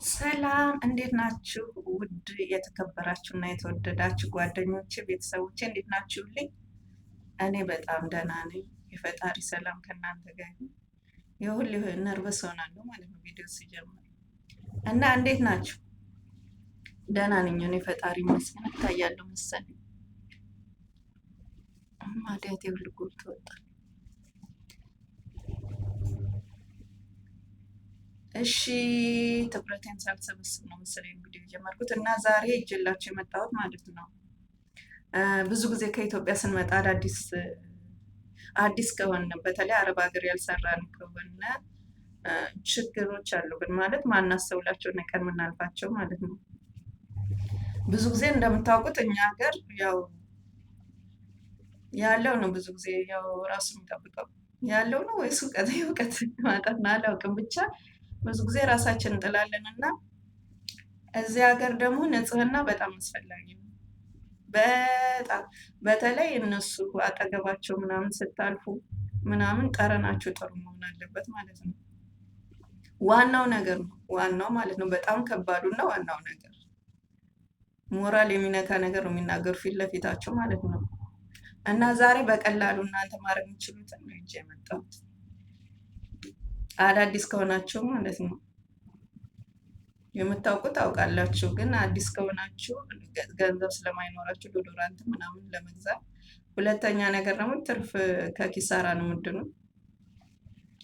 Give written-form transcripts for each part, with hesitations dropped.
ሰላም እንዴት ናችሁ? ውድ የተከበራችሁ እና የተወደዳችሁ ጓደኞቼ፣ ቤተሰቦቼ እንዴት ናችሁልኝ? እኔ በጣም ደህና ነኝ። የፈጣሪ ሰላም ከእናንተ ጋር ይሁን። የሁሉ nervous ሆናለሁ ማለት ነው ቪዲዮ ሲጀምር እና እንዴት ናችሁ? ደህና ነኝ እኔ ፈጣሪ ይመስገን። እታያለሁ መሰለኝ ማዲያቴ ሁሉ ጎልቶ ወጣ። እሺ ትኩረቴን ሳልሰበስብ ነው መሰለኝ ቪዲዮ የጀመርኩት እና ዛሬ ይዤላችሁ የመጣሁት ማለት ነው ብዙ ጊዜ ከኢትዮጵያ ስንመጣ አዳዲስ አዲስ ከሆነ በተለይ አረብ ሀገር ያልሰራን ከሆነ ችግሮች አሉብን ማለት ማናስተውላቸው ነገር የምናልፋቸው ማለት ነው። ብዙ ጊዜ እንደምታውቁት እኛ ሀገር ያው ያለው ነው፣ ብዙ ጊዜ ያው ራሱ የሚጠብቀው ያለው ነው ወይስ እውቀት እውቀት ማጣት ነው አላውቅም። ብቻ ብዙ ጊዜ ራሳችን እንጥላለን እና እዚህ ሀገር ደግሞ ንጽህና በጣም አስፈላጊ ነው። በጣም በተለይ እነሱ አጠገባቸው ምናምን ስታልፉ ምናምን ጠረናቸው ጥሩ መሆን አለበት ማለት ነው። ዋናው ነገር ነው ዋናው ማለት ነው። በጣም ከባዱ እና ዋናው ነገር ሞራል የሚነካ ነገር ነው የሚናገሩ ፊት ለፊታቸው ማለት ነው። እና ዛሬ በቀላሉ እናንተ ማድረግ የምችሉትን ነው ይዤ የመጣሁት አዳዲስ ከሆናችሁ ማለት ነው። የምታውቁ ታውቃላችሁ፣ ግን አዲስ ከሆናችሁ ገንዘብ ስለማይኖራችሁ deodorant ምናምን ለመግዛት፣ ሁለተኛ ነገር ደግሞ ትርፍ ከኪሳራ ነው ምድኑ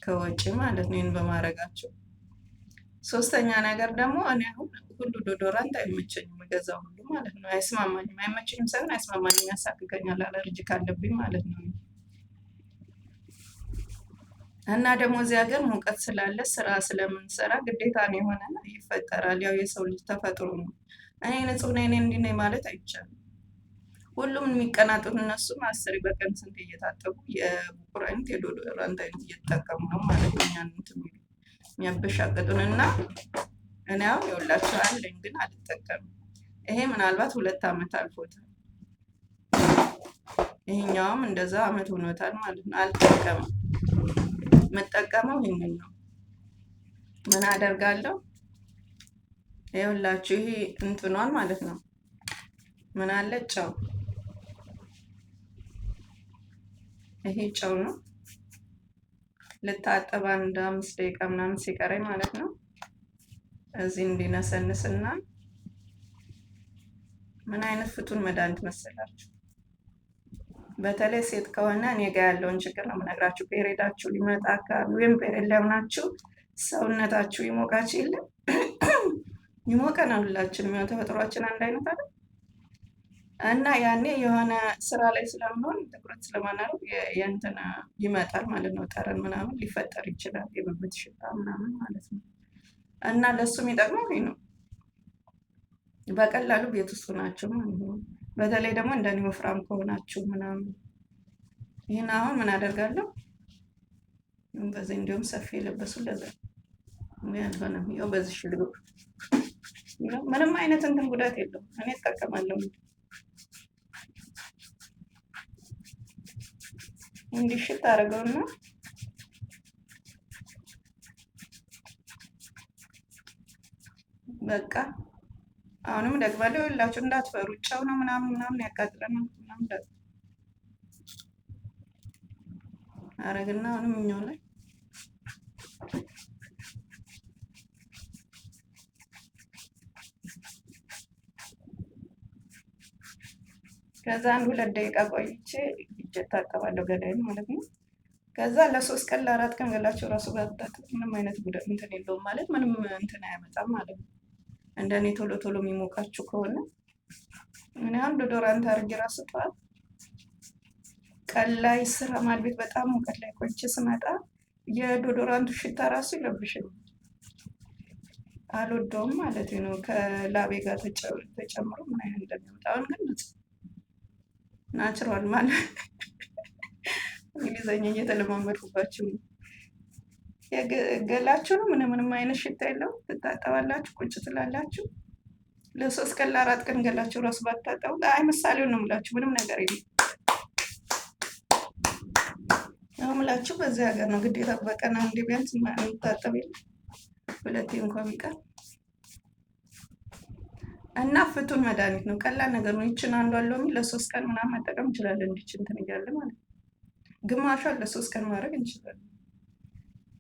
ከወጪ ማለት ነው ይህን በማድረጋችሁ። ሶስተኛ ነገር ደግሞ እኔ አሁን ሁሉ deodorant አይመቸኝም፣ ገዛው ሁሉ ማለት ነው አይስማማኝም። አይመቸኝም ሳይሆን አይስማማኝም፣ ያሳክከኛል፣ አለርጂ ካለብኝ ማለት ነው። እና ደግሞ እዚህ ሀገር ሙቀት ስላለ ስራ ስለምንሰራ ግዴታ ነው የሆነ ይፈጠራል። ያው የሰው ልጅ ተፈጥሮ ነው። እኔ ንጹህ ነኝ እኔ እንዲህ ነኝ ማለት አይቻልም። ሁሉም የሚቀናጡት እነሱም አስር በቀን ስንት እየታጠቡ የብቁር አይነት የ deodorant አይነት እየተጠቀሙ ነው ማለት ነው። እኛን እንትን የሚያበሻቅጡን እና እኔ አሁን ይኸውላችሁ አለኝ ግን አልጠቀምም። ይሄ ምናልባት 2 አመት አልፎታል። ይሄኛውም እንደዛ አመት ሆኖታል ማለት ነው። አልጠቀምም። የምጠቀመው ይህንን ነው። ምን አደርጋለሁ? ይኸውላችሁ ይሄ እንትኗን ማለት ነው። ምን አለ ጨው፣ ይሄ ጨው ነው። ልታጠብ አንድ 5 ደቂቃ ምናምን ሲቀረኝ ማለት ነው እዚህ እንዲነሰንስና ምን አይነት ፍቱን መድኃኒት መሰላችሁ? በተለይ ሴት ከሆነ እኔ ጋ ያለውን ችግር ነው የምነግራችሁ። Period ኣችሁ ሊመጣ አካባቢ ወይም period ላይ ሆናችሁ ሰውነታችሁ ይሞቃችሁ የለም ይሞቀናል። ሁላችንም ያው ተፈጥሯችን አንድ አይነት አይደል? እና ያኔ የሆነ ስራ ላይ ስለምንሆን ትኩረት ስለማናደርግ የእንትን ይመጣል ማለት ነው። ጠረን ምናምን ሊፈጠር ይችላል፣ የብብት ሽታ ምናምን ማለት ነው። እና ለሱ የሚጠቅመው ይሄ ነው። በቀላሉ ቤት ውስጥ ናቸው ማለት ነው። በተለይ ደግሞ እንደኔ ወፍራም ከሆናችሁ ምናምን ይህን አሁን ምን አደርጋለሁ በዚህ እንዲሁም ሰፊ የለበሱ ለዛ ያልሆነም ያው በዚህ ሽልጎ ምንም አይነት እንትን ጉዳት የለውም። እኔ እጠቀማለሁ። እንዲሽት አደረገውና በቃ አሁንም ደግማለሁ ይላችሁ እንዳትፈሩ፣ ጨው ነው ምናምን ምናምን ያቃጥለናል ምናምን አረግና አሁንም እኛው ላይ ከዛ አንድ 2 ደቂቃ ቆይቼ እጄ እታጠባለሁ ገላዬን ማለት ነው። ከዛ ለ3 ቀን ለ4 ቀን ገላቸው ራሱ ባታጥብ ምንም አይነት ጉዳት እንትን የለውም ማለት ምንም እንትን አያመጣም ማለት ነው። እንደኔ ቶሎ ቶሎ የሚሞቃችሁ ከሆነ እኔ አሁን deodorant አድርጌ ራሱ ጠዋት ቀን ላይ ስራ ማልቤት በጣም ሙቀት ላይ ቆይቼ ስመጣ የ deodorant ኡ ሽታ ራሱ ይለብሻል። አልወደውም ማለት ነው። ከላቤ ጋር ተጨምሮ ምን አይነት እንደሚወጣ አሁን ግን natural ማለት እንግሊዘኛ እየተለማመድኩባችሁ ነው። ገላችሁ ነው ምንም ምንም አይነት ሽታ የለውም። ትታጠባላችሁ፣ ቁጭ ትላላችሁ። ለ3 ቀን ለ4 ቀን ገላችሁ ራሱ ባታጠቡ አይ ምሳሌውን ነው የምላችሁ። ምንም ነገር የለም ነው የምላችሁ። በዚህ ሀገር ነው ግዴታ በቀን አንዴ ቢያንስ የምታጠብ የለም ሁለቴ እንኳን ቢቀር። እና ፍቱን መድኃኒት ነው። ቀላል ነገር ነው። ይችን አንዷን ሎሚ ለ3 ቀን ምናምን መጠቀም እንችላለን። እንዲች እንትን እያለ ማለት ነው። ግማሿን ለ3 ቀን ማድረግ እንችላለን።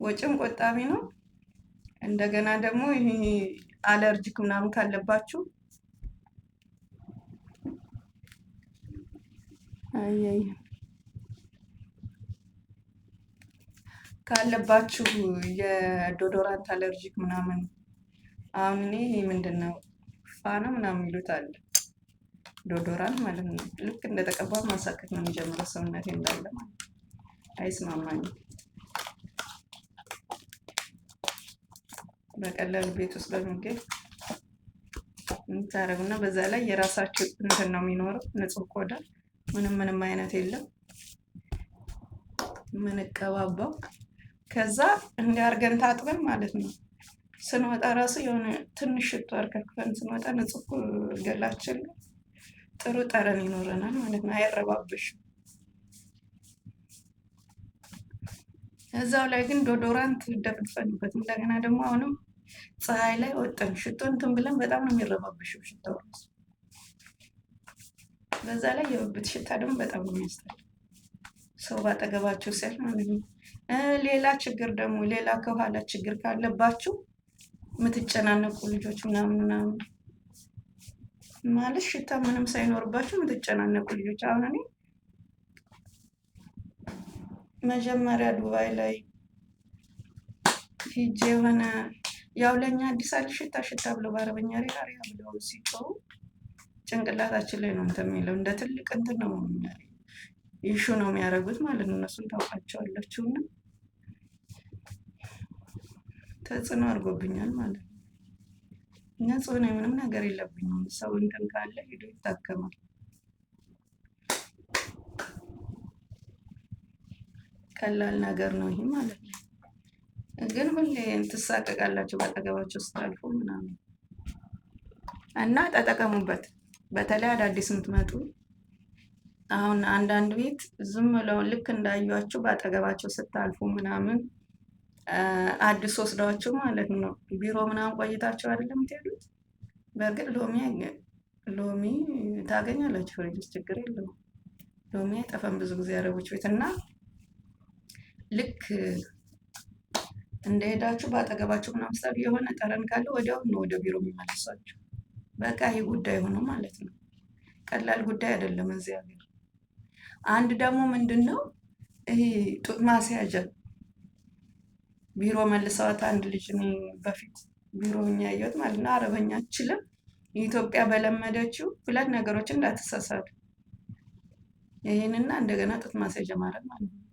ወጪም ቆጣቢ ነው። እንደገና ደግሞ ይሄ allergic ምናምን ካለባችሁ አይ ካለባችሁ የ deodorant allergic ምናምን፣ አሁን እኔ ምንድን ነው ፋና ምናምን የሚሉት አለ፣ deodorant ማለት ነው። ልክ እንደተቀባ ማሳከክ ነው የሚጀምረው ሰውነቴ እንዳለ ማለት አይስማማኝም። በቀላሉ ቤት ውስጥ በሚገኝ የምታደርጉና በዛ ላይ የራሳችሁ እንትን ነው የሚኖረው፣ ንጹህ ቆዳ፣ ምንም ምንም አይነት የለም ምንቀባባው። ከዛ እንዲያርገን ታጥበን ማለት ነው ስንወጣ ራሱ የሆነ ትንሽ ሽቶ አርከፍክፈን ስንወጣ ንጹህ ገላችን ጥሩ ጠረን ይኖረናል ማለት ነው። አይረባብሽም። እዛው ላይ ግን deodorant ደፍድፈንበት እንደገና ደግሞ አሁንም ፀሐይ ላይ ወጠን ሽቶ እንትን ብለን በጣም ነው የሚረባብሽው ሽታው ራሱ። በዛ ላይ የብብት ሽታ ደግሞ በጣም ነው የሚያስጠላው፣ ሰው ባጠገባቸው ሲያልፍ ማለት ነው። ሌላ ችግር ደግሞ፣ ሌላ ከኋላ ችግር ካለባችሁ የምትጨናነቁ ልጆች ምናምን ምናምን፣ ማለት ሽታ ምንም ሳይኖርባችሁ የምትጨናነቁ ልጆች፣ አሁን እኔ መጀመሪያ ዱባይ ላይ ሂጄ የሆነ ያው ለእኛ አዲስ አለ ሽታ ሽታ ብለው በአረበኛ ريحة ريحة ብለው ሲጮሁ ጭንቅላታችን ላይ ነው እንትን የሚለው፣ እንደ ትልቅ እንትን ነው፣ issue ነው የሚያደርጉት ማለት ነው። እነሱን ታውቃቸዋላችሁ እና ተጽዕኖ አድርጎብኛል ማለት ነው። ንጹህ ነኝ፣ ምንም ነገር የለብኝም። ሰው እንትን ካለ ሄዶ ይታከማል። ቀላል ነገር ነው ይሄ ማለት ነው። ግን ሁሌ ትሳቀቃላችሁ በአጠገባቸው ስታልፉ ምናምን እና ተጠቀሙበት። በተለይ አዳዲስ የምትመጡ፣ አሁን አንዳንድ ቤት ዝም ብለው ልክ እንዳዩዋችሁ በአጠገባቸው ስታልፉ ምናምን አዲስ ወስደዋችሁ ማለት ነው። ቢሮ ምናምን ቆይታችሁ አይደለም የምትሄዱት። በእርግጥ ሎሚ ሎሚ ታገኛላችሁ ፍሪጅ ውስጥ፣ ችግር የለውም። ሎሚ አይጠፋም ብዙ ጊዜ አረቦች ቤት። እና ልክ እንደሄዳችሁ በአጠገባችሁ ምናምን ስታልፉ የሆነ ጠረን ካለ ወዲያው ነው ወደ ቢሮ የሚመልሷችሁ። በቃ ይህ ጉዳይ ሆኖ ማለት ነው። ቀላል ጉዳይ አይደለም እዚህ ሀገር። አንድ ደግሞ ምንድን ነው ይሄ ጡት ማስያዣ ቢሮ መልሰዋት አንድ ልጅ፣ እኔ በፊት ቢሮ ያየሁት ማለት ነው። አረበኛ አችልም፣ ኢትዮጵያ በለመደችው ሁለት ነገሮችን እንዳትሳሳቱ፣ ይህንና እንደገና ጡት ማስያዣ ማድረግ ማለት ነው።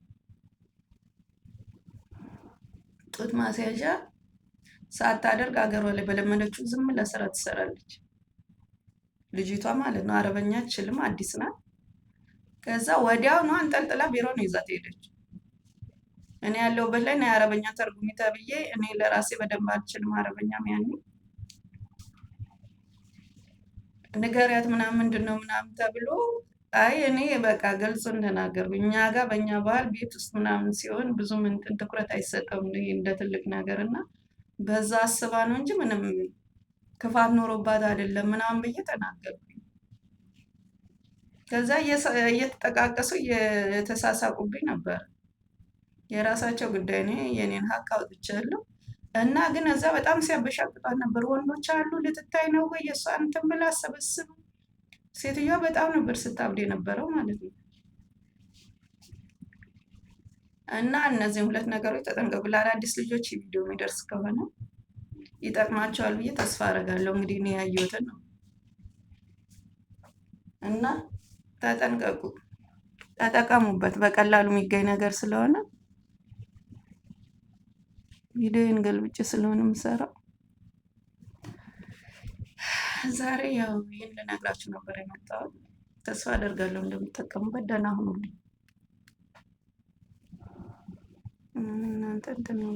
ጡት ማስያዣ ሳታደርግ ሀገሯ ላይ በለመደችው ዝም ለስራ ትሰራለች ልጅቷ ማለት ነው። አረበኛ አችልም፣ አዲስ ናት። ከዛ ወዲያው ነው አንጠልጥላ ቢሮ ነው ይዛት ሄደች። እኔ ያለሁበት ላይ ነው የአረበኛ ተርጉሚ ተብዬ፣ እኔ ለራሴ በደንብ አልችልም አረበኛም፣ ያኔ ንገሪያት ምናምን ምንድን ነው ምናምን ተብሎ፣ አይ እኔ በቃ ገልጾ እንደናገርኩ እኛ ጋር በእኛ ባህል ቤት ውስጥ ምናምን ሲሆን ብዙም እንትን ትኩረት አይሰጠውም እንደ ትልቅ ነገር እና በዛ አስባ ነው እንጂ ምንም ክፋት ኖሮባት አይደለም ምናምን ብዬ ተናገርኩኝ። ከዛ እየተጠቃቀሱ እየተሳሳቁብኝ ነበር። የራሳቸው ጉዳይ፣ እኔ የኔን ሀቅ አውጥቻለሁ። እና ግን እዛ በጣም ሲያበሻቅጧት ነበር። ወንዶች አሉ፣ ልትታይ ነው ወይ የእሷን እንትን ብላ አሰበስብ። ሴትዮዋ በጣም ነበር ስታብድ የነበረው ማለት ነው። እና እነዚህን ሁለት ነገሮች ተጠንቀቁ። ለአዳዲስ ልጆች ቪዲዮ የሚደርስ ከሆነ ይጠቅማቸዋል ብዬ ተስፋ አደርጋለሁ። እንግዲህ እኔ ያየሁትን ነው እና ተጠንቀቁ፣ ተጠቀሙበት። በቀላሉ የሚገኝ ነገር ስለሆነ ቪዲዮን ገልብጬ ስለሆነ የምሰራው ዛሬ ያው ይህን ልነግራችሁ ነበር የመጣሁት። ተስፋ አደርጋለሁ እንደምጠቀሙበት። ደህና ሁኑልኝ። እናንተ እንትን ነው።